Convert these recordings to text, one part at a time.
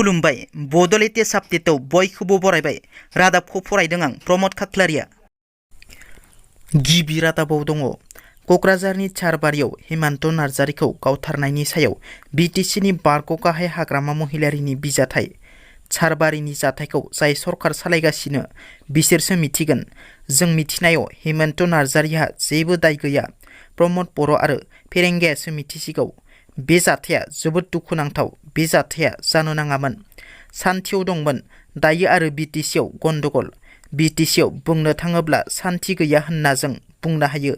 खुलुमबाय बड'लेण्ड आपडेटआव बयखौबो बरायबाय रादाबखौ फरायदों आं प्रमद खाख्लारिया। गिबि रादाबाव दङ क'क्राझारनि चारबारियाव हेमन्त नार्जारिखौ गावथारनायनि सायाव बिटिसिनि बारग' गाहाय हाग्रामा महिलारिनि बिजाथाइ। चारबारिनि जाथायखौ जाय सरकार सालायगासिनो बिसोरसो मिथिगोन। जों मिथिनायाव हेमन्त नार्जारिहा जेबो दाय गैया। प्रमद बर' आरो फेरेंगायासो मिथिसिगौ। बे जाथाया जोबोद दुखुनांथाव। बे जाथाया जानो नाङामोन। सान्थियाव दंमोन। दायो आरो बिटिसिआव गन्दगल। बिटिसिआव बुंनो थाङोब्ला सान्थि गैया होनना जों बुंनो हायो।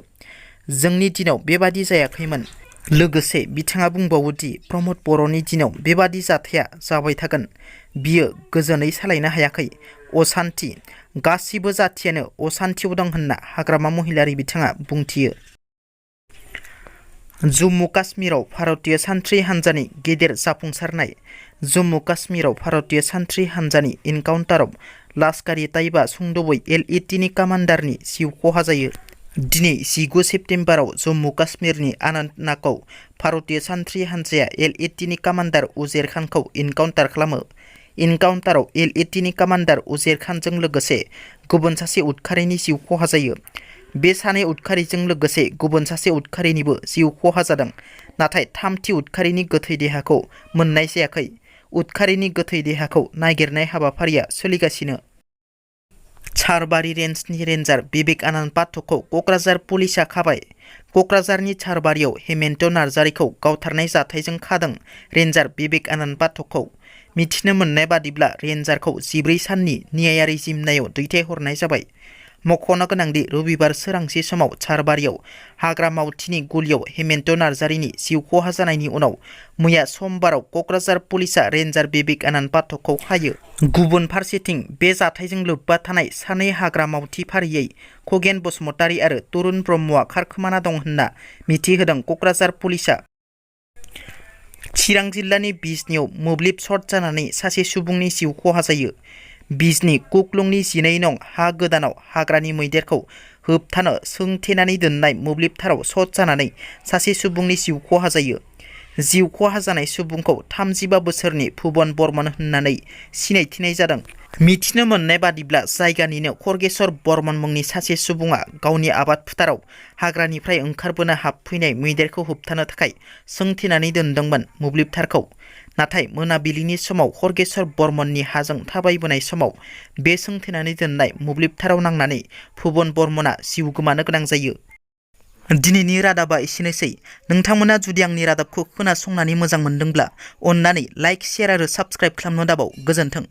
जोंनि दिनाव बेबादि जायाखैमोन। लोगोसे बिथाङा बुंबावो दि प्रमद बर'नि दिनाव बेबादि जाथाया जाबाय थागोन। बियो गोजोनै सालायनो हायाखै। असान्थि गासिबो जाथियानो असान्थियाव दं होनना हाग्रामा महिलारि बिथाङा बुंथियो। जम्मु काश्मीराव भारतीय सान्थ्रि हान्जानि गेदेर जाफुंसारनाय। जम्मु काश्मीराव भारतीय सान्थ्रि हान्जानि इनकाउन्टाराव लाश्कारि ताइबा सुंद'बै LETनि कामान्डारनि जिउ खहा जायो। दिनै 19 सेप्तेम्बराव जम्मु काश्मीरनि अनन्तनागआव भारतीय सान्थ्रि हान्जाया LETनि कामान्डार उजेर खानखौ इनकाउन्टार खालामो। इनकाउन्टाराव LETनि कामान्डार उजेर खानजों लोगोसे गुबुन सासे उदखारिनि जिउ खहा जायो। बे सानै उदखारिजों लोगोसे गुबुन सासे उदखारिनिबो जिउ खहा जादों। नाथाय थामथि उदखारिनि गोथै देहाखौ मोननाय जायाखै। उदखारिनि गोथै देहाखौ नागिरनाय हाबाफारिया सोलिगासिनो। चारबारि रेन्जनि रेन्जार बिबेक आनन्द पाठकखौ क'क्राझार पुलिसआ खाबाय। क'क्राझारनि चारबारियाव हेमन्त नार्जारिखौ गावथारनाय जाथायजों खादों रेन्जार बिबेक आनन्द पाठकखौ। मिथिनो मोननाय बादिब्ला रेन्जारखौ 14 साननि न्यायारि जिम्मायाव दैथायहरनाय जाबाय। मख'नो गोनांदि रबिबार सोरांसि समाव चारबारियाव हाग्रामावथिनि गलियाव हेमन्त नार्जारिनि जिउ खहा जानायनि उनाव मैया समबाराव क'क्राझार पुलिसआ रेन्जार बिबेक आनन्द पाठकखौ खायो। गुबुन फारसेथिं बे जाथायजों लोब्बा थानाय सानै हाग्रामावथि फारियै खगेन बसुमतारी आरो तरुन ब्रह्मआ खारखोमाना दं होनना मिथिहोदों क'क्राझार पुलिसआ। चिरां जिल्लानि बिजनीआव मोब्लिब सर्ट जानानै सासे सुबुंनि जिउ खहा जायो। बिजनी कुक्लुंनि 12 नं हा गोदानाव हाग्रानि मैदेरखौ होबथानो सोंथेनानै दोननाय मोब्लिब थाराव सर्ट जानानै सासे सुबुंनि जिउ खहा जायो। जिउ खहा जानाय सुबुंखौ 35 बोसोरनि भुवन बर्मन होननानै सिनायथिनाय जादों। मिथिनो मोननाय बादिब्ला जायगानिनो खर्गेश्वर बर्मन मुंनि सासे सुबुङा गावनि आबाद फोथाराव हाग्रानिफ्राय ओंखारबोनो हाबफैनाय मैदेरखौ होबथानो थाखाय सोंथेनानै दोनदोंमोन मोब्लिब थारखौ। नाथाय मोनाबिलिनि समाव खर्गेश्वर बर्मननि हाजों थाबायबोनाय समाव बे सोंथेनानै दोननाय मोब्लिब थाराव नांनानै भुवन बर्मनआ जिउ गोमानो गोनां जायो। दिनैनि रादाबा एसेनोसै। नोंथांमोना जुदि आंनि रादाबखौ खोनासंनानै मोजां मोनदोंब्ला अन्नानै लाइक, शेयार आरो साबस्क्राइब खालामनो दाबाव। गोजोन्थों।